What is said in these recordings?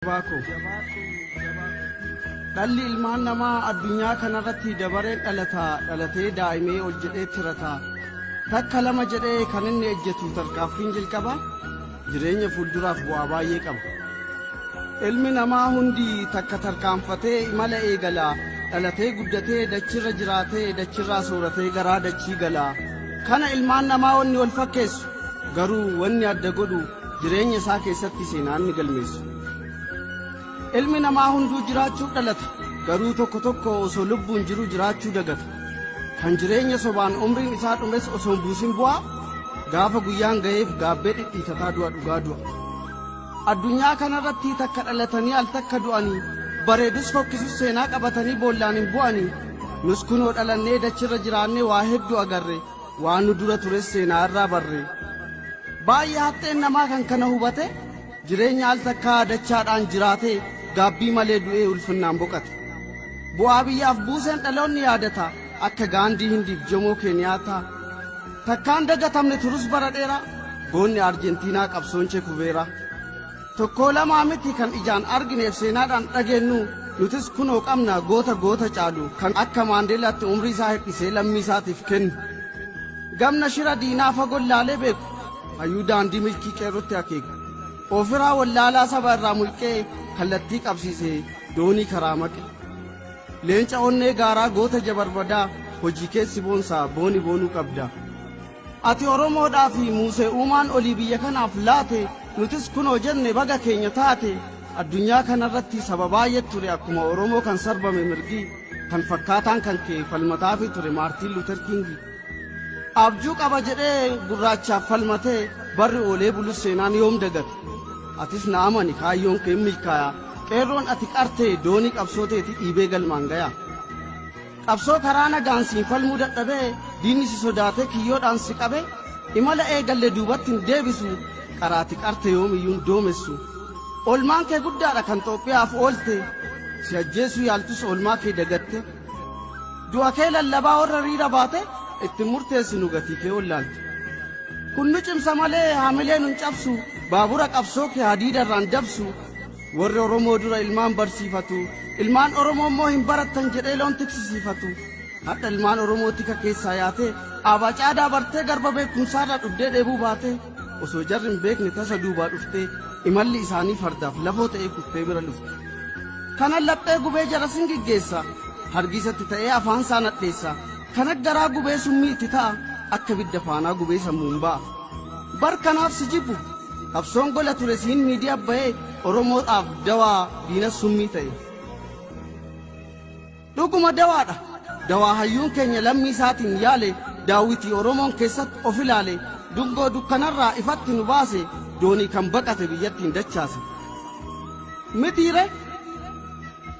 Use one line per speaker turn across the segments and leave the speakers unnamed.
Jabaa koo. Dhalli ilmaan namaa addunyaa kanarratti dabareen dhalata, dhalatee daa'imee ol jedhee tirata. Takka lama jedhee kan inni ejjetu tarkaaffiin jalqaba jireenya fuulduraaf bu'aa baay'ee qaba. Ilmi namaa hundi takka tarkaanfatee imala eegala, dhalatee guddatee dachirra jiraatee dachirraa sooratee garaa dachii gala. Kana ilmaan namaa wanni wal fakkeessu garuu wanni adda godhu jireenya isaa keessatti seenaa inni galmeessu. Ilmi namaa hunduu jiraachuuf dhalata, garuu tokko tokko osoo lubbuun jiru jiraachuu dagata. Kan jireenya sobaan umriin isaa dhumes osoo hin buusin bu'aa, gaafa guyyaan gaheef gaabbee dhidhiitataa du'a dhugaa du'a. Addunyaa kanarratti takka dhalatanii al takka du'anii, bareedus fokkisus seenaa qabatanii boollaan hin bu'anii. Nus kunoo dhalannee dachirra jiraannee waa hedduu agarre, waan nu dura tures seenaa irraa barre. Baay'ee haxxeen namaa kan kana hubate, jireenya al takkaa dachaadhaan jiraatee gaabbii malee du'ee ulfinnaan boqate. Bu'aa biyyaaf buuseen dhaloonni yaadata, akka Gaandii Hindiif Jomoo Keeniyaataa. Takkaan dagatamne turus bara dheeraa, goonni Arjentiinaa qabsoon Che Kuveeraa. Tokkoo lamaa miti kan ijaan argineef seenaadhaan dhageennu, nutis kunoo qabna goota goota caalu kan akka Maandeelaatti umrii isaa hir'isee lammii isaatiif kennu. Gamna shira diinaa fagoon laalee beeku, hayyuu daandii milkii qeerrotti akeeku. Oofiraa wallaalaa saba irraa mulqee kallattii qabsiise doonii karaa maqe. Leenca onnee gaaraa goota jabarbadaa hojii keessi boonsaa booni boonuu qabda. Ati Oromoodhaa fi Muusee uumaan olii biyya kanaaf laate, nutis kunoo jenne baga keenya taate. Addunyaa kanarratti saba baay'eetu ture akkuma Oromoo kan sarbame mirgi, kan fakkaataan kan kee falmataafii ture Maartiin Luuter Kiingi. Abjuu qaba jedhee gurraachaaf falmatee barri oolee bulus seenaan yoom dagate. Atis na amani kaayyoon kee hin milkaaya, qeerroon ati qarte doonii qabsoo teetii dhiibee galmaan gaya. Qabsoo karaa nagaan siin falmuu dadhabee, diinni si sodaatee kiyyoodhaan si qabe, imala eegalle duubatti hin deebisu, qaraati qarte yoomiyyuu hin doomessu. Oolmaan kee guddaadha kan Xoophiyaaf oolte, si ajjeesuu yaaltus oolmaa kee dagatte. Du'a kee lallabaa warra riira baate, itti hin murteessinu gatii kee wallaalte. Kun nu cimsa malee haamilee nun cabsu, baabura qabsoo kee hadiida irraan dabsu. Warri Oromoo dura ilmaan barsiifatu, ilmaan Oromoo immoo hin barattan jedhee loon tiksisiifatu. Hadha ilmaan Oromoo tika keessaa yaatee, aabaa caadaa bartee garba beekumsaarraa dhugdee dheebuu baatee, osoo jarri hin beekne tasa duubaa dhuftee, imalli isaanii fardaaf lafoo ta'ee kuttee bira lufte. Kanan laphee gubee jara sin giggeessa, hargiisatti ta'ee afaan isaa nadheessa, kana garaa gubee summii itti ta'a, akka ibidda faanaa gubee sammuun ba'a. Bar kanaaf si jibbu, qabsoon gola ture siin miidiyaa ba'ee Oromoodhaaf dawaa diinas summii ta'e. Dhuguma dawaadha. Dawaa hayyuun keenya lammii isaatiin yaale, daawwitii Oromoon keessatti of ilaale, dungoo dukkanarraa ifatti nu baase, doonii kan baqate biyyattiin dachaase. Mitiire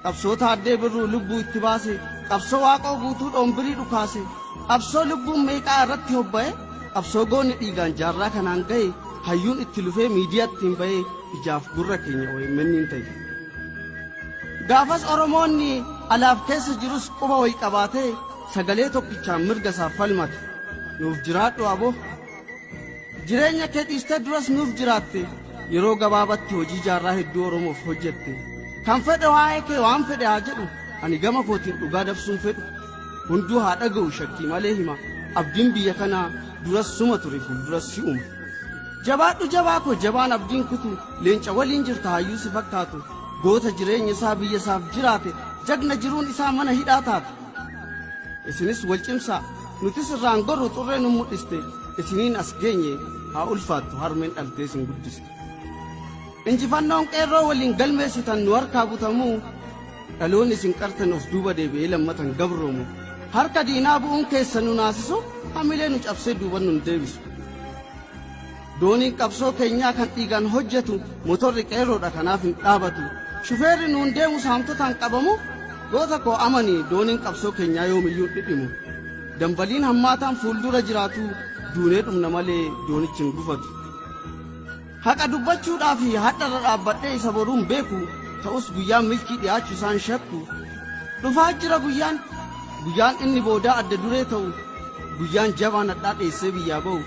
qabsoo Taaddee Birruu lubbuu itti baase, qabsoo Waaqoo Guutuu dhoombirii dhukaase, qabsoo lubbuun meeqaa irratti hobba'e, qabsoo goonni dhiigaan jaarraa kanaan ga'e, hayyuun itti lufee miidiyaatti hin ba'ee ijaaf gurra keenya OMN'n ta'e. Gaafas Oromoonni alaaf keessa jirus quba wayi qabaatee sagalee tokkichaan mirga isaaf falmate. Nuuf jiraadhu abo. Jireenya kee dhiistee duras nuuf jiraatte. Yeroo gabaabatti hojii jaarraa hedduu Oromoof hojjette. Kan fedhe waa'ee kee waan fedhe haa jedhu, ani gama kootiin dhugaa dabsuun fedhu. Hunduu haa dhaga'u shakkii malee hima, abdiin biyya kanaa duras suma ture fuulduras si'uma. Jabaadhu jabaa koo jabaan abdiin kutu, leenca waliin jirta hayyuu si fakkaatu, goota jireenya isaa biyya isaaf jiraate, jagna jiruun isaa mana hidhaa taate. Isinis wal cimsaa, nutis irraan gorru xurree nu mudhiste, isiniin as geenye haa ulfaattu harmeen dhaltee isin guddiste. Injifannoon qeerroo waliin galmeessitan nu harkaa butamuu, dhaloonni isin qartan of duuba deebi'ee lammatan gabroomu. Harka diinaa bu'uun keessan nu naasisu, hamilee nu cabsee duuban nun deebisu. Dooniin qabsoo keenyaa kan dhiigaan hojjetu, motorri qeerroodha kanaaf hin dhaabatu. Shufeerri nuun deemu saamtotaan qabamu, goota koo amani dooniin qabsoo keenyaa yoomiyyuu hin dhidhimu. Dambaliin hammaataan fuuldura jiraatu, duunee dhumna malee doonichi hin gufatu. Haqa dubbachuudhaaf hadharra dhaabbadhee isa boruun beeku, ta'us guyyaan milkii dhiyaachuu isaan shakku. Dhufaa jira guyyaan, guyyaan inni boodaa adda duree ta'u, guyyaan jabaan hadhaa dheessee biyyaa ba'u,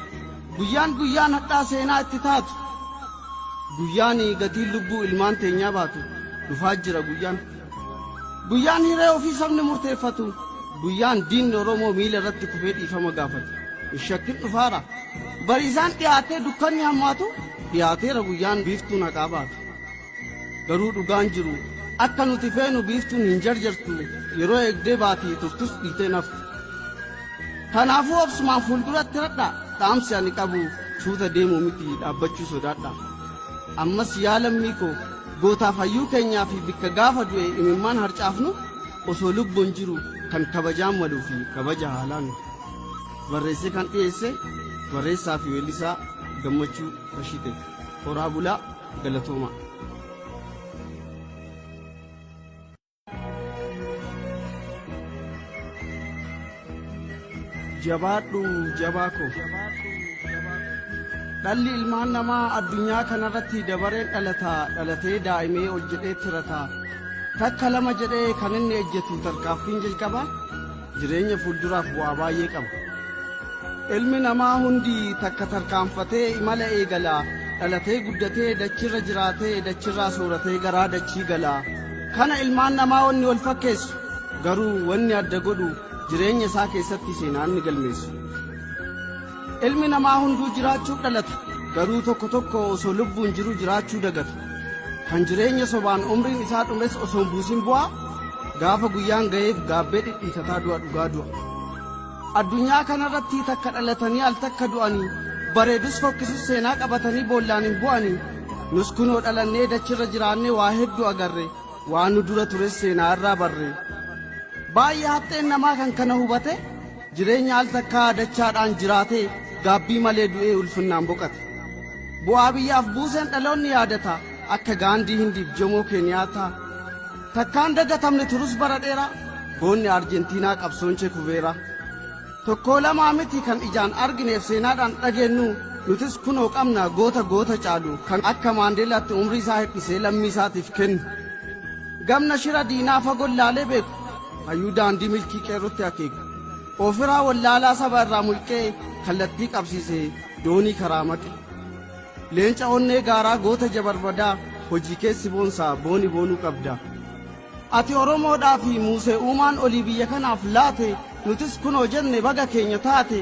guyyaan guyyaan hadhaa seenaa itti taatu. Guyyaan gatiin lubbuu ilmaan teenyaa baatu dhufaa jira guyyaan. Guyyaan hiree ofii sabni murteeffatu, guyyaan diinni Oromoo miila irratti kufee dhiifama gaafatu. Hin shakkin dhufaara. Bariisaan dhiyaatee dukkanni hammaatu dhiyaateera guyyaan biiftuun haqaa baatu. Garuu dhugaan jiru akka nuti feenu biiftuun hin jarjartu yeroo eegdee baatii turtus dhiitee naftu. Kanaafuu obsumaan fuulduratti radhaa dhaamsi ani qabu suuta deemuu miti dhaabbachuu sodaadha. Ammas yaa lammii koo gootaaf hayyuu keenyaa fi bikka gaafa du'e imimmaan harcaafnu osoo lubbuun jiru kan kabajaan maluu fi kabaja haalaan barreessee kan dhiyeesse barreessaa fi weellisaa Gammachuu Tashite. Horaa bulaa galatoomaa. Jabaadhu jabaa koo. Dhalli ilmaan namaa addunyaa kanarratti dabareen dhalata dhalatee daa'imee ol jedhee tirata. Takka lama jedhee kan inni ejjetu tarkaaffiin jalqaba jireenya fuulduraaf bu'aa baay'ee qaba. Ilmi namaa hundi takka tarkaanfatee imala eegala dhalatee guddatee dachirra jiraatee dachirraa sooratee garaa dachii gala. Kana ilmaan namaa wanni wal fakkeessu garuu wanni adda godhu jireenya isaa keessatti seenaan ni galmeessu. Ilmi namaa hunduu jiraachuuf dhalata garuu tokko tokko osoo lubbuun jiru jiraachuu dagata. Kan jireenya sobaan umriin isaa dhumes osoo hin buusin bu'aa gaafa guyyaan ga'eef gaabbee dhidhiitataa du'a dhugaa du'a. Addunyaa kanarratti takka dhalatanii al takka du'anii bareedus fokkisus seenaa qabatanii boollaan hin bu'anii nus kunoo dhalannee dachirra jiraannee waa hedduu agarre waan nu dura tures seenaa irraa barre. Baay'ee haxxeen namaa kan kana hubate jireenya al takkaa dachaadhaan jiraatee gaabbii malee du'ee ulfinnaan boqate. Bu'aa biyyaaf buuseen dhaloonni yaadata akka Gaandii Hindiif Jomoo Keeniyaataa. Takkaan dagatamne turus bara dheeraa goonni Arjentiinaa qabsoon Che Kuveeraa. Tokkoo lamaa miti kan ijaan argineef seenaadhaan dhageennu nutis kunoo qabna goota goota caalu kan akka Maandeelaatti umrii isaa hir'isee lammii isaatiif kennu. Gamna shira diinaa fagoon laalee beeku hayyuu daandii milkii qeerrotti akeeku. Ofiraa wallaalaa saba irraa mulqee kallattii qabsiise doonii karaa maqe. Leenca onnee gaaraa goota jabarbadaa hojii keessi boonsaa booni boonuu qabda. Ati Oromoodhaa fi Muusee uumaan olii biyya kanaaf laate nutis kunoo jenne baga keenya taate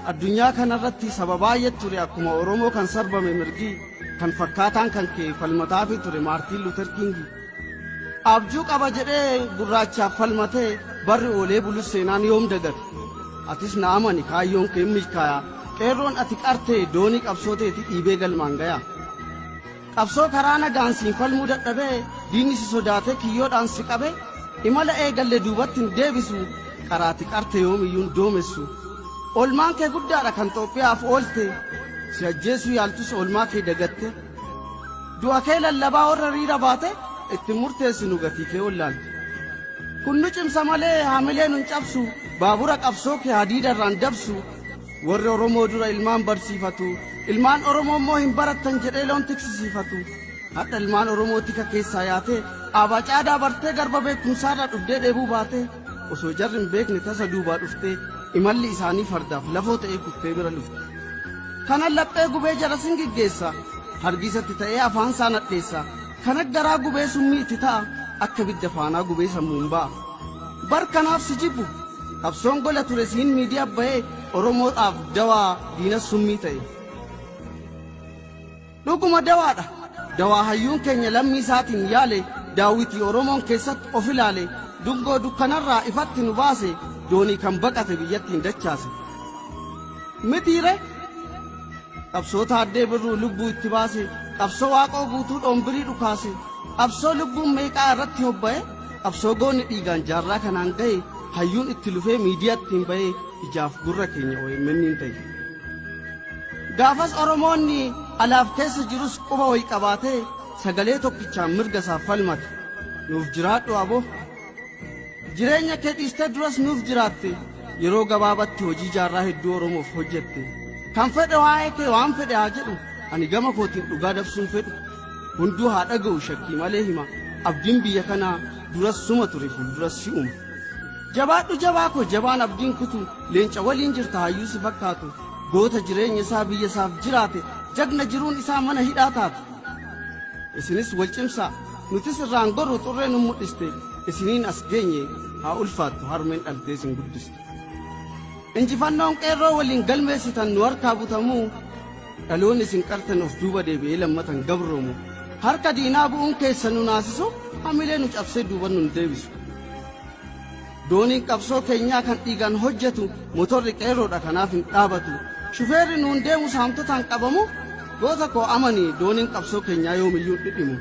addunyaa kanarratti saba baay'ee ture akkuma Oromoo kan sarbame mirgi kan fakkaataan kan kee falmataafi ture Maartiin Luuter Kingi. Abjuu qaba jedhee gurraachaaf falmatee barri oolee bulus seenaan yoom dagate. Atis na amani kaayyoon kee milkaaya qeerroon ati qartee doonii qabsoo teeti dhiibee galmaan gaya. Qabsoo karaa nagaan siin falmuu dadhabee diinni si sodaatee kiyyoodhaan si qabe imala eegalle duubatti hin deebisu qaraati qarte yoomiyyuun doomessu. Oolmaan kee guddaadha kan Xoophiyaaf oolte si ajjeesuu yaaltus oolmaa kee dagatte. Du'a kee lallabaa warra riira baate ittiin murteessinu gatii kee wallaalte. Kun nu cimsa malee hamilee nun cabsu baabura qabsoo kee hadiida irraan dabsu warri Oromoo dura ilmaan barsiifatu ilmaan Oromoo immoo hin barattan jedhee loon tiksisiifatu. Hadha ilmaan Oromoo tika keessaa yaatee aabaa caadaa bartee garba beekumsaarraa dhugdee dheebuu baatee osoo jarri hin beekne tasa duubaa dhuftee imalli isaanii fardaaf lafoo ta'ee kuttee bira dhufte. Kanan laphee gubee jara sin giggeessa hargiisatti ta'ee afaan isaa nadheessa kana garaa gubee summii itti ta'a akka bidda faanaa gubee sammuun ba'a. Bar kanaaf si jibbu qabsoon gola ture siin miidiyaa bahee Oromoodhaaf dawaa diina summii ta'e. Dhuguma dawaadha. Dawaa hayyuun keenya lammii isaatiin yaale daawwitii Oromoon keessatti of ilaale dungoo dukkanarraa ifatti nu baase doonii kan baqate biyyattiin dachaase. Mitiire qabsoo taaddee birruu lubbuu itti baase qabsoo waaqoo guutuu dhoombirii dhukaase qabsoo lubbuun meeqaa irratti hobba'e qabsoo goonni dhiigaan jaarraa kanaan ga'e hayyuun itti lufee miidiyaatti hin ba'e ijaaf gurra keenya OMN hin ta'e. Gaafas Oromoonni alaaf keessa jirus quba wayi qabaatee sagalee tokkichaan mirga isaaf falmate. Nuuf jiraadhu abo. Jireenya kee dhiistee duras nuuf jiraatte yeroo gabaabatti hojii jaarraa hedduu Oromoof hojjette. Kan fedhe waa'ee kee waan fedhe haa jedhu ani gama kootiin dhugaa dabsuun fedhu. Hunduu haa dhaga'u shakkii malee hima abdiin biyya kanaa duras suma ture fuulduras si'uma. Jabaadhu jabaa koo jabaan abdiin kutu leenca waliin jirta hayyuu si fakkaatu goota jireenya isaa biyya isaaf jiraate jagna jiruun isaa mana hidhaa taate. Isinis wal cimsaa. Nutis irraan gorru xurree nu mul'iste. Isiniin as geenye haa ulfaattu harmeen dhaltee isin guddiste. Injifannoon qeerroo waliin galmeessitan nu harkaa butamuu dhaloonni isin qartan of duuba deebi'ee lammatan gabroomu. Harka diinaa bu'uun keessa nu naasisu hamilee nu cabsee duuba nun deebisu. Dooniin qabsoo keenyaa kan dhiigaan hojjetu motorri qeerroodha kanaaf hin dhaabatu. Shufeerri nuun deemu saamtotaan qabamu goota koo amanii dooniin qabsoo keenyaa yoomiyyuu dhidhimu.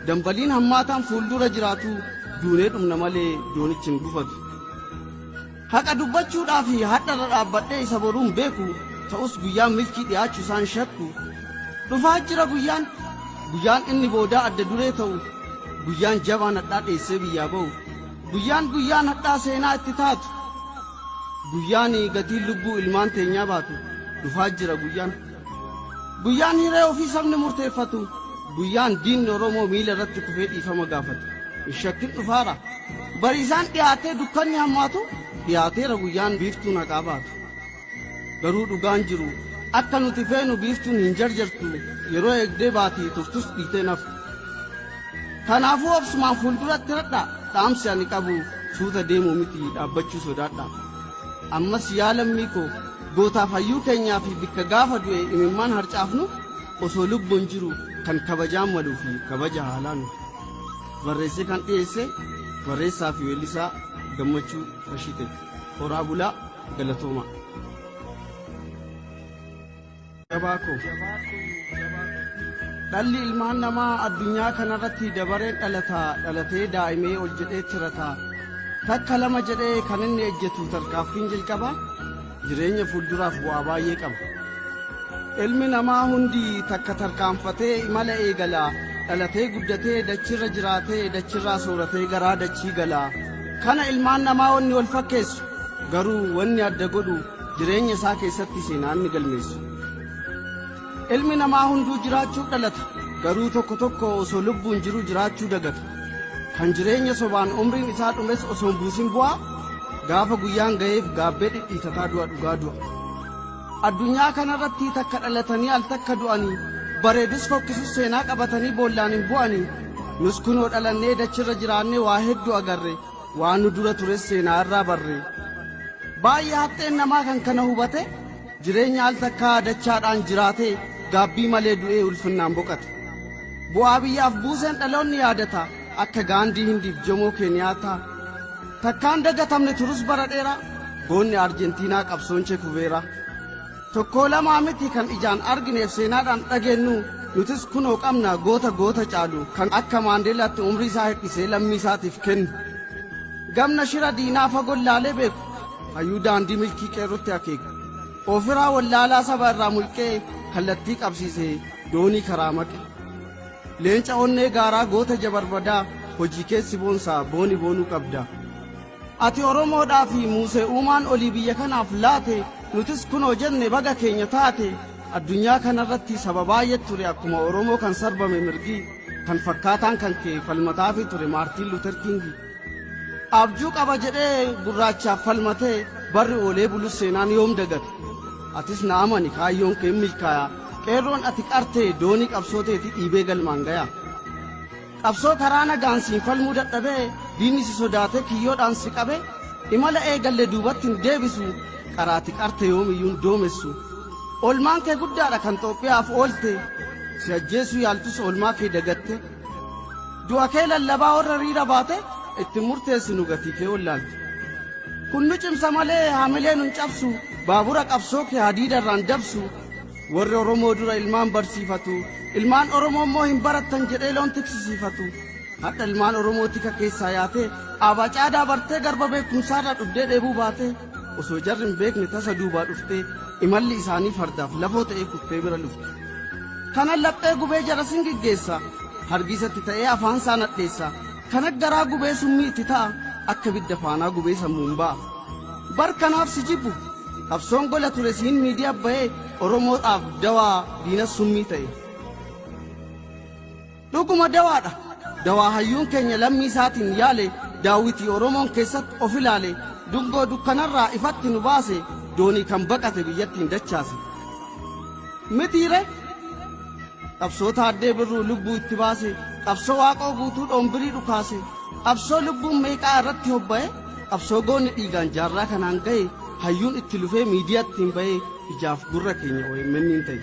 Dambaliin hammaataan fuuldura jiraatu duunee dhumna malee doonichi hin gufatu. Haqa dubbachuudhaaf hadharra dhaabbadhee isa boruun beeku ta'us guyyaan milkii dhiyaachuu isaan shakku. Dhufaa jira guyyaan guyyaan inni boodaa adda duree ta'u guyyaan jabaan hadhaa dheessee biyyaa ba'u guyyaan guyyaan hadhaa seenaa itti taatu guyyaan gatiin lubbuu ilmaan teenyaa baatu dhufaa jira guyyaan. Guyyaan hiree ofii sabni murteeffatu guyyaan diinni Oromoo miila irratti kufee dhiifama gaafatu. Hin shakkin dhufaara. Bariisaan dhiyaatee dukkanni hammaatu dhiyaateera guyyaan biiftuun haqaa baatu. Garuu dhugaan jiru akka nuti feenu biiftuun hin jarjartu yeroo eegdee baatii turtus dhiitee naftu. Kanaafuu obsumaan fuulduratti radhaa dhaamsi ani qabu suuta deemuu miti dhaabbachuu sodaadha. Ammas yaa lammii koo gootaaf hayyuu keenyaa fi bikka gaafa du'e imimmaan harcaafnu osoo lubbuun jiru kan kabajaan maluu fi kabaja haalaanu. Barreessee kan dhiyeesse barreessaa fi weellisaa Gammachuu Rashite. Horaa bulaa galatoomaa. Jabaa koo. Dhalli ilmaan namaa addunyaa kanarratti dabareen dhalata dhalatee daa'imee ol jedhee tirata. Takka lama jedhee kan inni ejjetu tarkaaffiin jalqaba jireenya fuulduraaf bu'aa baay'ee qaba. Ilmi namaa hundi takka tarkaanfatee imala eegala dhalatee guddatee dachirra jiraatee dachirraa sooratee garaa dachii gala. Kana ilmaan namaa wanni wal fakkeessu garuu wanni adda godhu jireenya isaa keessatti seenaa inni galmeessu. Ilmi namaa hunduu jiraachuuf dhalata garuu tokko tokko osoo lubbuun jiru jiraachuu dagata. Kan jireenya sobaan umriin isaa dhumes osoo hin buusin bu'aa gaafa guyyaan ga'eef gaabbee dhidhiitataa du'a dhugaa du'a. Addunyaa kanarratti takka dhalatanii al takka du'anii bareedus fokkisus seenaa qabatanii boollaan hin bu'anii nus kunoo dhalannee dachirra jiraannee waa hedduu agarre waan nu dura tures seenaa irraa barre. Baay'ee haxxeen namaa kan kana hubate jireenya al takkaa dachaadhaan jiraatee gaabbii malee du'ee ulfinnaan boqate. Bu'aa biyyaaf buuseen dhaloonni yaadata akka Gaandii Hindiif Jomoo Keeniyaataa. Takkaan dagatamne turus bara dheeraa goonni Arjentiinaa qabsoon Chekuveeraa. Tokkoo lamaa miti kan ijaan argineef seenaadhaan dhageennu nutis kunoo qabna goota goota caalu kan akka Maandeelaatti umrii isaa hir'isee lammii isaatiif kennu. Gamna shira diinaa fagoon laalee beeku hayyuu daandii milkii qeerrotti akeeku. Ofiraa wallaalaa saba irraa mulqee kallattii qabsiise doonii karaa maqe. Leenca onnee gaaraa goota jabarbadaa hojii keessi boonsaa booni boonuu qabda. Ati Oromoodhaa fi Muusee uumaan olii biyya kanaaf laate nutis kunoo jenne baga keenya taate addunyaa kanarratti saba baay'ee ture akkuma Oromoo kan sarbame mirgi kan fakkaataan kan kee falmataafii ture Maartiin Luuter Kingi. Abjuu qaba jedhee gurraachaaf falmatee barri oolee bulus seenaan yoom dagate. Atis na amani kaayyoon kee milkaaya qeerroon ati qartee doonii qabsoo teeti dhiibee galmaan gaya. Qabsoo karaa nagaan siin falmuu dadhabee diinni si sodaatee kiyyoodhaan si qabe imala eegalle duubatti hin deebisu qaraati qarte yoomiyyuu hin doomessu. Oolmaan kee guddaadha kan Xoophiyaaf oolte si ajjeesuu yaaltus oolmaa kee dagatte. Du'a kee lallabaa warra riira baate ittiin murteessinu gatii kee wallaalte. Kun nu cimsa malee hamilee nun cabsu baabura qabsoo kee hadiida irraan dabsu. Warri Oromoo dura ilmaan barsiifatu ilmaan Oromoo immoo hin barattan jedhee loon tiksisiifatu. Hadha ilmaan Oromoo tika keessaa yaatee abacaadaa bartee garba beekumsaarraa dhugdee dheebuu baatee osoo jarri hin beekne tasa duubaa dhuftee imalli isaanii fardaaf lafoo ta'ee kuttee bira lufte. Kana laphee gubee jara sin giggeessa hargiisatti ta'ee afaan isaa nadheessa kana garaa gubee summii itti ta'a akka bidda faanaa gubee sammuun ba'a. Bar kanaaf si jibbu qabsoon gola ture siin miidiyaa ba'ee Oromoodhaaf dawaa diina summii ta'e. Dhuguma dawaadha. Dawaa hayyuun keenya lammii isaatiin yaale daawwitii Oromoon keessatti of ilaale dungoo dukkanarraa ifatti nu baase doonii kan baqate biyyattiin dachaase. Mitiire. Qabsoo Taaddee Birruu lubbuu itti baase, qabsoo Waaqoo Guutuu dhoombirii dhukaase, qabsoo lubbuun meeqaa irratti hobba'e, qabsoo goonni dhiigaan jaarraa kanaan gahe, hayyuun itti lufee miidiyaatti hin ba'ee ijaaf gurra keenya OMN'n ta'e.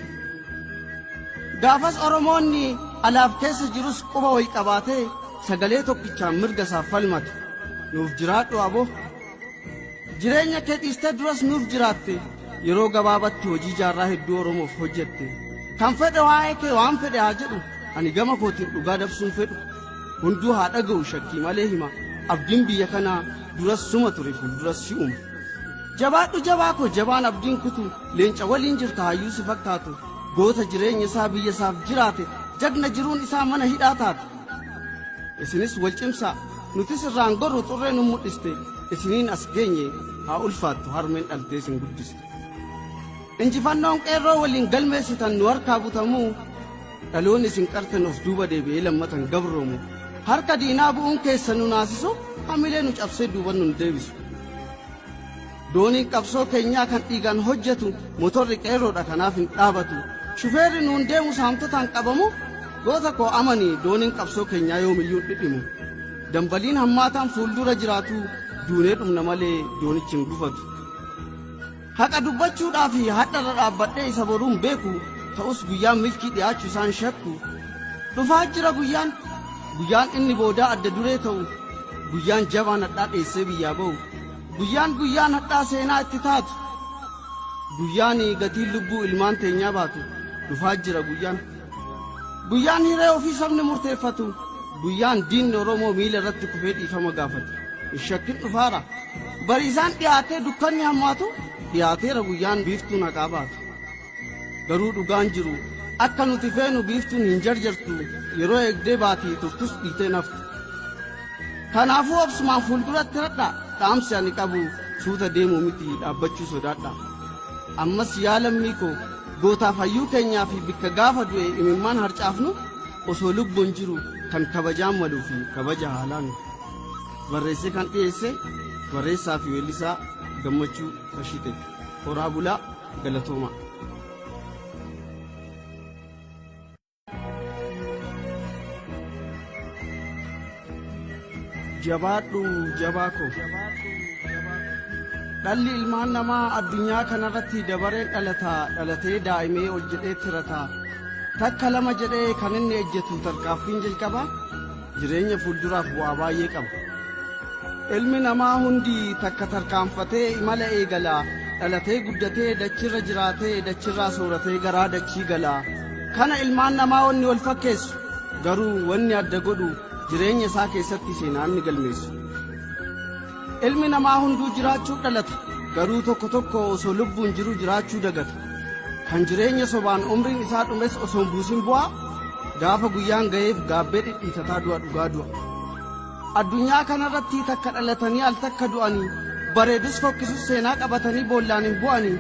Gaafas Oromoonni alaaf keessa jirus quba wal qabaatee sagalee tokkichaan mirga isaaf falmate. Nuuf jiraadhu abo. Jireenya kee dhiistee duras nuuf jiraatte. Yeroo gabaabatti hojii jaarraa hedduu Oromoof hojjette. Kan fedhe waa'ee kee waan fedhe haa jedhu, ani gama kootiin dhugaa dabsuun fedhu. Hunduu haa dhaga'u shakkii malee hima, abdiin biyya kanaa duras suma ture fuulduras si'uma. Jabaadhu jabaa koo jabaan abdiin kutu, leenca waliin jirta hayyuu si fakkaatu, goota jireenya isaa biyya isaaf jiraate, jagna jiruun isaa mana hidhaa taate. Isinis wal cimsaa, nutis irraan gorru xurree nu mudhiste, isiniin as geenye haa ulfaattu harmeen dhaltee isin guddiste. Injifannoon qeerroo waliin galmeessitan nu harkaa butamuu, dhaloonni isin qartan of duuba deebi'ee lammatan gabroomu. Harka diinaa bu'uun keessa nu naasisu, hamilee nu cabsee duuban nun deebisu. Dooniin qabsoo keenyaa kan dhiigaan hojjetu motorri qeerroodha kanaaf hin dhaabatu. Shufeerri nuun deemu saamtotaan qabamu goota koo amani dooniin qabsoo keenyaa yoomiyyuu hin dhidhimu. Dambaliin hammaataan fuuldura jiraatu duunee dhumna malee doonichi hin gufatu. Haqa dubbachuudhaaf hadharra dhaabbadhee isa boruun beeku ta'us guyyaan milkii dhiyaachuu isaan shakku. Dhufaa jira guyyaan guyyaan inni boodaa adda duree ta'u guyyaan jabaan hadhaa dheessee biyyaa ba'u. Guyyaan guyyaan hadhaa seenaa itti taatu. Guyyaan gatiin lubbuu ilmaan teenyaa baatu. Dhufaa jira guyyaan. Guyyaan hiree ofii sabni murteeffatu. Guyyaan diinni Oromoo miila irratti kufee dhiifama gaafatu. Hin shakkin dhufaara. Bariisaan dhiyaatee dukkanni hammaatu dhiyaateera guyyaan biiftuun haqaa baatu. Garuu dhugaan jiru akka nuti feenu biiftuun hin jarjartu yeroo eegdee baatii turtus dhiitee naftu. Kanaafuu obsumaan fuulduratti radhaa dhaamsi ani qabu suuta deemuu miti dhaabbachuu sodaadha. Ammas yaa lammii koo gootaaf hayyuu keenyaa fi bikka gaafa du'e imimmaan harcaafnu osoo lubbuun jiru kan kabajaan maluu fi kabaja haalaanu. Barreessee kan dhiyeesse barreessaa fi weellisaa Gammachuu Tashite. Horaa bulaa galatoomaa. Jabaadhu jabaa koo. Dhalli ilmaan namaa addunyaa kanarratti dabareen dhalata dhalatee daa'imee ol jedhee tirata. Takka lama jedhee kan inni ejjetu tarkaaffiin jalqaba jireenya fuulduraaf bu'aa baay'ee qaba. Ilmi namaa hundi takka tarkaanfatee imala eegala. Dhalatee guddatee dachirra jiraatee dachirraa sooratee garaa dachii gala. Kana ilmaan namaa wanni wal fakkeessu garuu wanni adda godhu jireenya isaa keessatti seenaa inni galmeessu. Ilmi namaa hunduu jiraachuu dhalata garuu tokko tokko osoo lubbuun jiru jiraachuu dagata. Kan jireenya sobaan umriin isaa dhumes osoo hin buusin bu'aa gaafa guyyaan ga'eef gaabbee dhidhiitataa du'a dhugaa du'a. Addunyaa kanarratti takka dhalatanii al takka du'anii bareedus fokkisus seenaa qabatanii boollaan hin bu'anii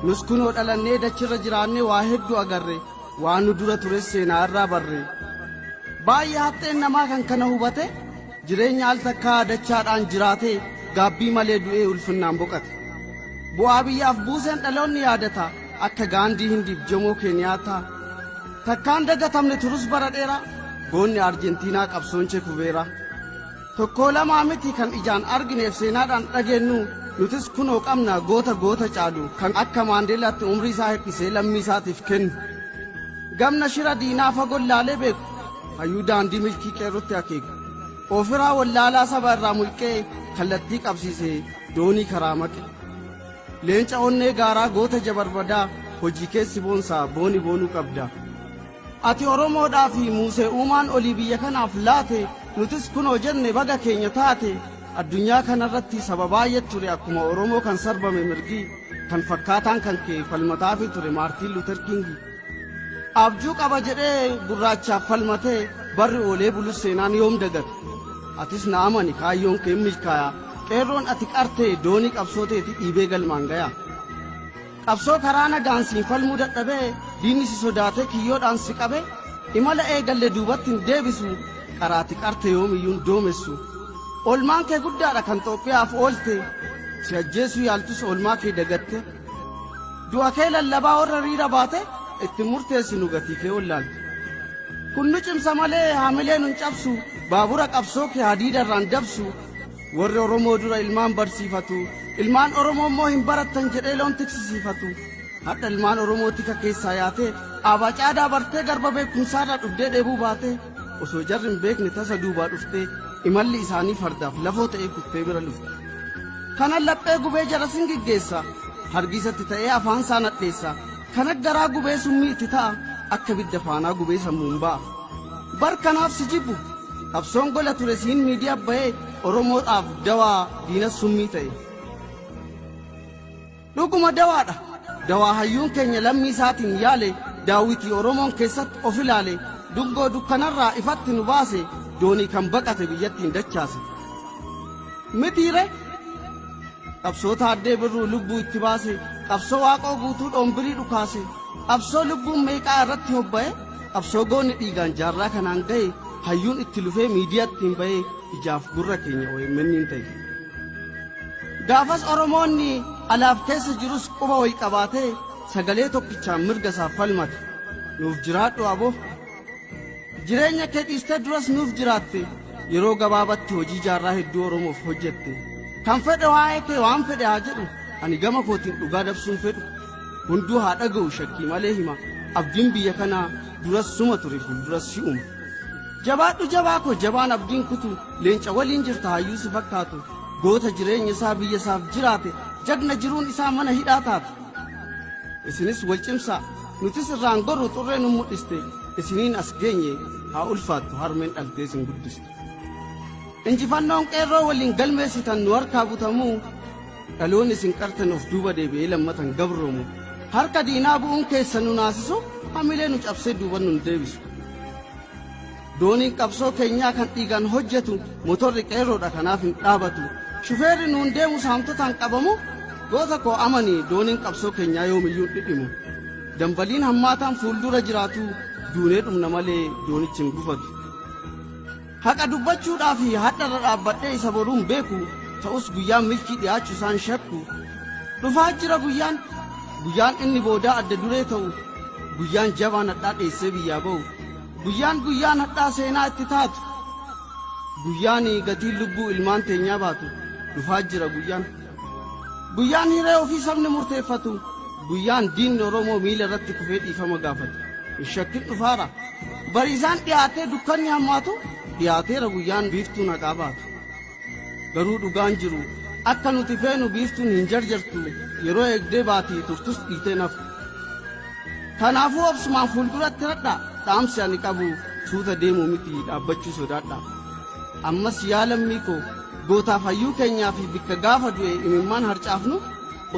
nus kunoo dhalannee dachirra jiraannee waa hedduu agarre waan nu dura tures seenaa irraa barre. Baay'ee haxxeen namaa kan kana hubate jireenya al takkaa dachaadhaan jiraatee gaabbii malee du'ee ulfinnaan boqate. Bu'aa biyyaaf buuseen dhaloonni yaadata akka Gaandii Hindiif Jomoo Keeniyaataa. Takkaan dagatamne turus bara dheeraa goonni Arjentiinaa qabsoon Che Kuveeraa. Tokkoo lamaa miti kan ijaan argineef seenaadhaan dhageennu nutis kunoo qabna goota goota caalu kan akka Maandeelaatti umrii isaa hir'isee lammii isaatiif kennu. Gamna shira diinaa fagoon laalee beeku hayyuu daandii milkii qeerrotti akeeku. Oofiraa wallaalaa saba irraa mulqee kallattii qabsiise doonii karaa maqe. Leenca onnee gaaraa goota jabarbadaa hojii keessi boonsaa booni boonuu qabda. Ati Oromoodhaa fi Muusee uumaan olii biyya kanaaf laate nutis kunoo jenne baga keenya taate addunyaa kanarratti saba baay'ee ture akkuma Oromoo kan sarbame mirgi kan fakkaataan kan kee falmataafii ture Maartiin Luuter Kingi. Abjuu qaba jedhee gurraachaaf falmatee barri oolee bulus seenaan yoom dagata. Atis na amani kaayyoon kee milkaaya qeerroon ati qartee doonii qabsoo teeti dhiibee galmaan gaya. Qabsoo karaa nagaan siin falmuu dadhabee diinni si sodaatee kiyyoodhaan si qabe imala eegalle duubatti hin deebisu qaraati qarte yoomiyyuun doomessu. Oolmaan kee guddaadha kan Xoophiyaaf oolte si ajjeesuu yaaltus oolmaa kee dagatte. Du'a kee lallabaa warra riira baate itti murteessinu gatii kee wallaalte. Kun nu cimsa malee haamilee nun cabsu, baabura qabsoo kee hadiida irraan dabsu. Warri Oromoo dura ilmaan barsiifatu, ilmaan Oromoo immoo hin barattan jedhee loon tiksisiifatu. Hadha ilmaan Oromoo tika keessaa yaatee, aabaa caadaa bartee garba beekumsaarraa dhugdee dheebuu baatee, osoo jarri hin beekne tasa duubaa dhuftee, imalli isaanii fardaaf lafoo ta'ee kuttee bira lufte. Kanan laphee gubee jara sin giggeessa, hargiisatti ta'ee afaan isaa nadheessa. Kana garaa gubee summii itti ta'a, akka ibidda faanaa gubee sammuun ba'a. Bar kanaaf si jibbu, qabsoon gola ture siin miidiyaa ba'ee Oromoodhaaf dawaa diinas summii ta'e. Dhuguma dawaadha. Dawaa hayyuun keenya lammii isaatiin yaale, daawwitii Oromoon keessatti of ilaale, dungoo dukkanarraa ifatti nu baase, doonii kan baqate biyyattiin dachaase. Mitiire qabsoo Taaddee Birruu lubbuu itti baase, qabsoo Waaqoo Guutuu dhoombirii dhukaase, qabsoo lubbuun meeqaa irratti hobba'e, qabsoo goonni dhiigaan jaarraa kanaan ga'e, hayyuun itti lufee miidiyaatti hin ba'e, ijaaf gurra keenya OMN'n ta'e. Gaafas Oromoonni alaaf keessa jirus quba wayi qabaatee sagalee tokkichaan mirga isaaf falmate. Nuuf jiraadhu abo. Jireenya kee dhiistee duras nuuf jiraatte. Yeroo gabaabatti hojii jaarraa hedduu Oromoof hojjette. Kan fedhe waa'ee kee waan fedhe haa jedhu, ani gama kootiin dhugaa dabsuun fedhu. Hunduu haa dhaga'u shakkii malee hima. Abdiin biyya kanaa duras suma ture fuulduras si'uma. Jabaadhu jabaa koo jabaan abdiin kutu leenca waliin jirta hayyuu si fakkaatu goota jireenya isaa biyya isaaf jiraate jagna jiruun isaa mana hidhaa taate. Isinis wal cimsaa nutis irraan gorru xurree nu mul'iste isiniin as geenye haa ulfaattu harmeen dhaltee isin guddiste. Injifannoon qeerroo waliin galmeessitan nu harkaa butamuu dhaloonni isin qartan of duuba deebi'ee lammatan gabroomu harka diinaa bu'uun keessan nu naasisu hamilee nu cabsee duuban nun deebisu. Dooniin qabsoo keenyaa kan dhiigaan hojjetu motorri qeerroodha kanaaf hin dhaabatu. Shufeerri nuun deemu saamtotaan qabamu goota koo amanii dooniin qabsoo keenyaa yoomiyyuu hin dhidhimu. Dambaliin hammaataan fuuldura jiraatu duunee dhumna malee doonichi hin gufatu. Haqa dubbachuudhaaf hadharra dhaabbadhee isa boruun beeku ta'us guyyaan milkii dhiyaachuu isaan shakku. Dhufaa jira guyyaan guyyaan inni boodaa adda duree ta'u guyyaan jabaan hadhaa dheessee biyyaa ba'u. Guyyaan guyyaan hadhaa seenaa itti taatu guyyaan gatiin lubbuu ilmaan teenyaa baatu dhufaa jira guyyaan. Guyyaan hiree ofii sabni murteeffatu guyyaan diinni Oromoo miila irratti kufee dhiifama gaafatu. Hin shakkin dhufaara. Bariisaan dhiyaatee dukkanni hammaatu dhiyaateera guyyaan biiftuun haqaa baatu. Garuu dhugaan jiru akka nuti feenu biiftuun hin jarjartu yeroo eegdee baatii turtus dhiitee naftu. Kanaafuu obsumaan fuulduratti radhaa dhaamsi ani qabu suuta deemuu miti dhaabbachuu sodaadha. Ammas yaa lammii koo gootaaf hayyuu keenyaa fi bikka gaafa du'e imimmaan harcaafnu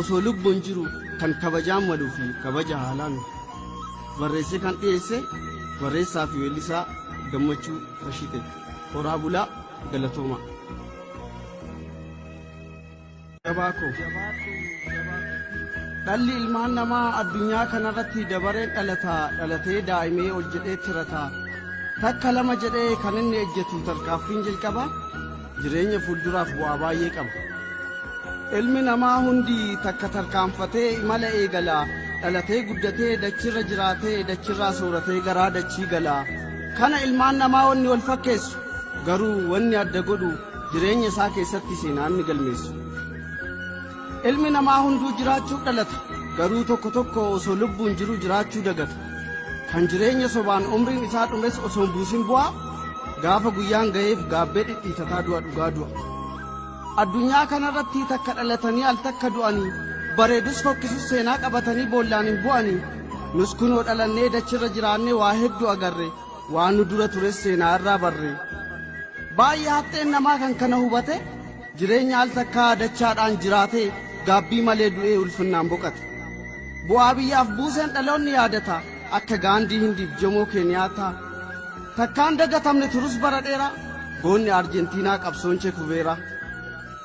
osoo lubbuun jiru kan kabajaan maluu fi kabaja haalaanu. Barreessee kan dhiyeesse barreessaa fi weellisaa Gammachuu Tashite. Horaa bulaa galatoomaa. Jabaa koo. Dhalli ilmaan namaa addunyaa kanarratti dabareen dhalata, dhalatee daa'imee ol jedhee tirata. Takka lama jedhee kan inni ejjetu tarkaaffiin jalqaba jireenya fuulduraaf bu'aa baay'ee qaba. Ilmi namaa hundi takka tarkaanfatee imala eegala, dhalatee guddatee dachirra jiraatee dachirraa sooratee garaa dachii gala. Kana ilmaan namaa wanni wal fakkeessu garuu wanni adda godhu jireenya isaa keessatti seenaa inni galmeessu. Ilmi namaa hunduu jiraachuuf dhalata, garuu tokko tokko osoo lubbuun jiru jiraachuu dagata. Kan jireenya sobaan umriin isaa dhumes osoo hin buusin bu'aa, gaafa guyyaan ga'eef gaabbee dhidhiitataa du'a dhugaa du'a. Addunyaa kanarratti takka dhalatanii al takka du'anii, bareedus fokkisus seenaa qabatanii boollaan hin bu'anii. Nus kunoo dhalannee dachirra jiraannee waa hedduu agarre, waan nu dura tures seenaa irraa barre. Baay'ee haxxeen namaa kan kana hubate, jireenya al takkaa dachaadhaan jiraatee gaabbii malee du'ee ulfinnaan boqate. Bu'aa biyyaaf buuseen dhaloonni yaadata akka Gaandii Hindiif Jomoo Keeniyaataa. Takkaan dagatamne turus bara dheeraa goonni Arjentiinaa qabsoon Che Kuveeraa.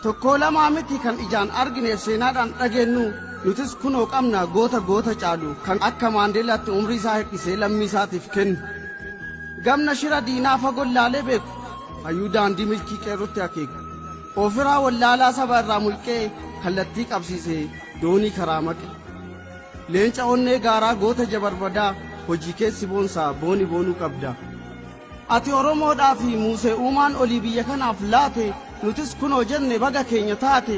Tokkoo lamaa miti kan ijaan argineef seenaadhaan dhageennu nutis kunoo qabna goota goota caalu kan akka Maandeelaatti umrii isaa hir'isee lammii isaatiif kennu. Gamna shira diinaa fagoon laalee beeku hayyuu daandii milkii qeerrotti akeeku. Ofiraa wallaalaa saba irraa mulqee kallattii qabsiise doonii karaa maqe. Leenca onnee gaaraa goota jabarbadaa hojii keessi boonsaa booni boonuu qabda. Ati Oromoodhaa fi Muusee uumaan olii biyya kanaaf laate, nutis kunoo jenne baga keenya taate.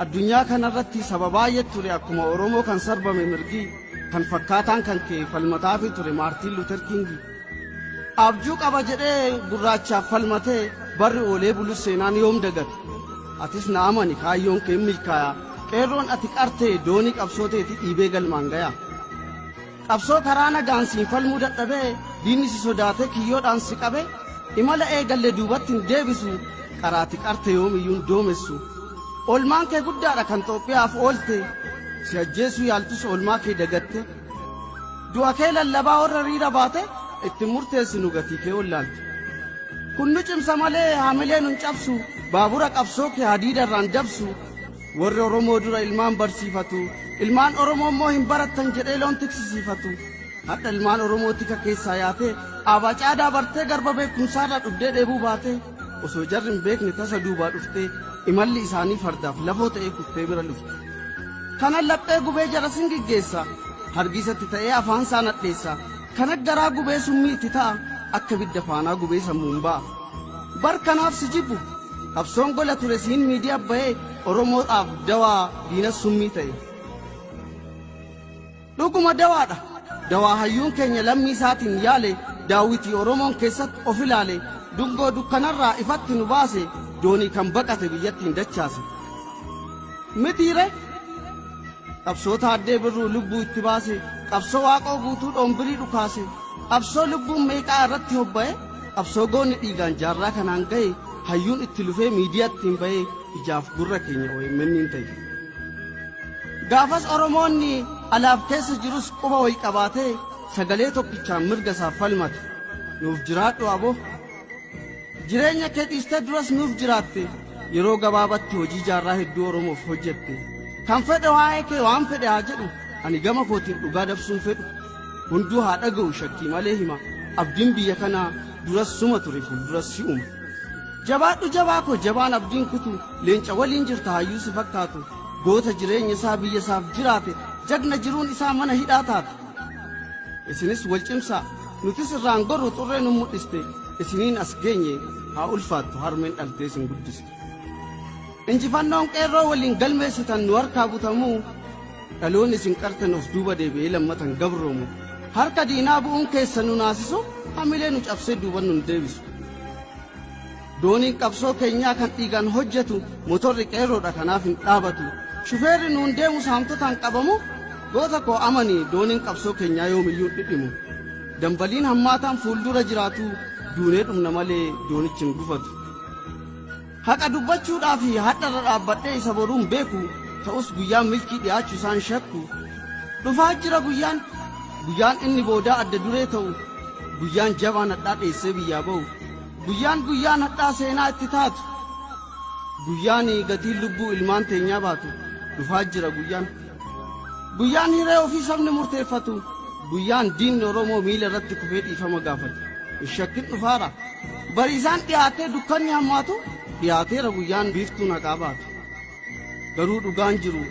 Addunyaa kanarratti saba baay'ee ture akkuma Oromoo kan sarbame mirgi, kan fakkaataan kan kee falmataafii ture Maartiin Luuter Kingi. Abjuu qaba jedhee gurraachaaf falmatee barri oolee bulus seenaan yoom dagate. Atis na amani kaayyoon kee milkaaya, qeerroon ati qartee doonii qabsoo teeti dhiibee galmaan gaya. Qabsoo karaa nagaan siin falmuu dadhabee diinni si sodaatee kiyyoodhaan si qabe, imala eegalle duubatti hin deebisu, qaraati qarte yoomiyyuun doomessu. Oolmaan kee guddaadha kan Xoophiyaaf oolte, si ajjeesuu yaaltus oolmaa kee dagatte. Du'a kee lallabaa warra riira baate, ittiin murteessinu gatii kee wallaalte. Kun nu cimsa malee haamilee nun cabsu, baabura qabsoo kee hadiida irraan dabsu. Warri Oromoo dura ilmaan barsiifatu, ilmaan Oromoo immoo hin barattan jedhee loon tiksisiifatu. Hadha ilmaan Oromoo tika keessaa yaatee, aabaa caadaa bartee garba beekumsaarraa dhugdee dheebuu baatee, osoo jarri hin beekne tasa duubaa dhuftee, imalli isaanii fardaaf lafoo ta'ee kuttee bira lufte. Kanan laphee gubee jara sin giggeessa, hargiisatti ta'ee afaan isaa nadheessa, kana garaa gubee summii itti ta'a, akka ibidda faanaa gubee sammuun ba'a. Bar kanaaf si jibbu, qabsoon gola ture siin miidiyaa ba'ee Oromoodhaaf dawaa diina summii ta'e. Dhuguma dawaadha. Dawaa hayyuun keenya lammii isaatiin yaale, daawwitii Oromoon keessatti of ilaale, dungoo dukkanarraa ifatti nu baase, doonii kan baqate biyyattiin dachaase. Mitiire qabsoo Taaddee Birruu lubbuu itti baase, qabsoo Waaqoo Guutuu dhoombirii dhukaase, qabsoo lubbuun meeqaa irratti hobba'e, qabsoo goonni dhiigaan jaarraa kanaan gahe, hayyuun itti lufee miidiyaatti hin ba'ee ijaaf gurra keenya OMN ta'e. Gaafas Oromoonni alaaf keessa jirus quba wal qabaatee sagalee tokkichaan mirga isaaf falmate. Nuuf jiraadhu abo. Jireenya kee dhiistee duras nuuf jiraatte, yeroo gabaabatti hojii jaarraa hedduu Oromoof hojjette. Kan fedhe waa'ee kee waan fedhe haa jedhu, ani gama kootiin dhugaa dabsuun fedhu. Hunduu haa dhaga'u shakkii malee hima, abdiin biyya kanaa duras suma ture fuulduras si'uma. Jabaadhu jabaa koo jabaan abdiin kutu, leenca waliin jirta hayyuu si fakkaatu, goota jireenya isaa biyya isaaf jiraate, jagna jiruun isaa mana hidhaa taate. Isinis wal cimsaa, nutis irraan gorru xurree nu mul'iste, isiniin as geenye haa ulfaattu harmeen dhaltee isin guddiste. Injifannoon qeerroo waliin galmeessitan nu harkaa butamuu, dhaloonni isin qartan of duuba deebi'ee lammatan gabroomu. Harka diinaa bu'uun keessa nu naasisu, hamilee nu cabsee duuban nun deebisu. Dooniin qabsoo keenyaa kan dhiigaan hojjetu, motorri qeerroodha kanaaf hin dhaabatu. Shufeerri nuun deemu saamtotaan qabamu, goota koo amanii dooniin qabsoo keenyaa yoomiyyuu hin dhidhimu. Dambaliin hammaataan fuuldura jiraatu, duunee dhumna malee doonichi hin gufatu. Haqa dubbachuudhaa fi hadharra dhaabbadhee isa boruun beeku, ta'us guyyaan milkii dhiyaachuu isaan shakku. Dhufaa jira guyyaan, guyyaan inni boodaa adda duree ta'u, guyyaan jabaan hadhaa dheessee biyyaa ba'u. Guyyaan guyyaan hadhaa seenaa itti taatu, guyyaan gatiin lubbuu ilmaan teenyaa baatu, dhufaa jira guyyaan. Guyyaan hiree ofii sabni murteeffatu, guyyaan diinni Oromoo miila irratti kufee dhiifama gaafatu. Hin shakkin dhufaara. Bariisaan dhiyaatee dukkanni hammaatu, dhiyaateera guyyaan biiftuun haqaa baatu. Garuu dhugaan jiru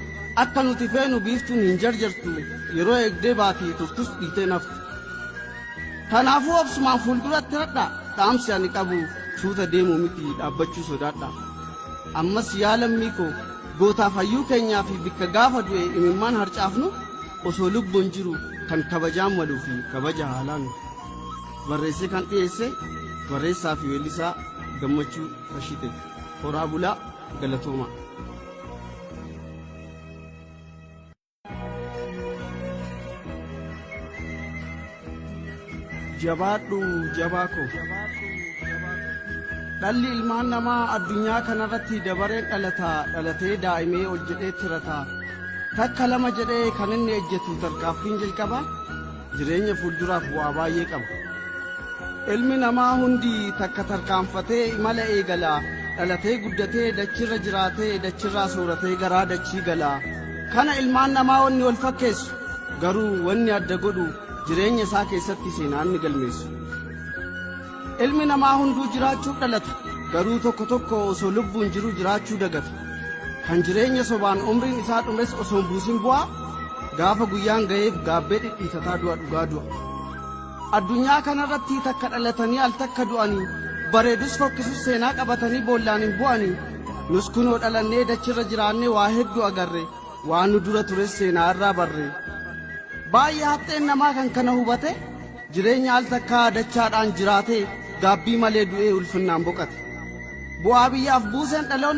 akka nuti feenu biiftuun hin jarjartu, yeroo eegdee baatii turtus dhiitee naftu. Kanaafuu obsumaan fuulduratti radhaa, dhaamsi ani qabu suuta deemuu miti dhaabbachuu sodaadha. Ammas yaa lammii koo gootaaf hayyuu keenyaa fi bikka gaafa du'e imimmaan harcaafnu osoo lubbuun jiru kan kabajaan maluu fi kabaja haalaanu. Barreessee kan dhiyeesse barreessaa fi weellisaa Gammachuu Tashite. Horaa bulaa, galatoomaa. Jabaadhu jabaa koo. Dhalli ilmaan namaa addunyaa kanarratti dabareen dhalata, dhalatee daa'imee ol jedhee tirata. Takka lama jedhee kan inni ejjetu tarkaaffiin jalqaba, jireenya fuulduraaf bu'aa baay'ee qaba. Ilmi namaa hundi takka tarkaanfatee imala eegala, dhalatee guddatee dachirra jiraatee dachirraa sooratee garaa dachii gala. Kana ilmaan namaa wanni wal fakkeessu, garuu wanni adda godhu jireenya isaa keessatti seenaa inni galmeessu. Ilmi namaa hunduu jiraachuuf dhalata, garuu tokko tokko osoo lubbuun jiru jiraachuu dagata. Kan jireenya sobaan umriin isaa dhumes osoo hin buusin bu'aa, gaafa guyyaan ga'eef gaabbee dhidhiitataa du'a dhugaa du'a. Addunyaa kanarratti takka dhalatanii al takka du'anii, bareedus fokkisus seenaa qabatanii boollaan hin bu'anii. Nus kunoo dhalannee dachirra jiraannee waa hedduu agarre, waan nu dura tures seenaa irraa barre. Baay'ee haxxeen namaa kan kana hubate, jireenya al takkaa dachaadhaan jiraate, gaabbii malee du'ee ulfinnaan boqate. Bu'aa biyyaaf buuseen dhaloonni.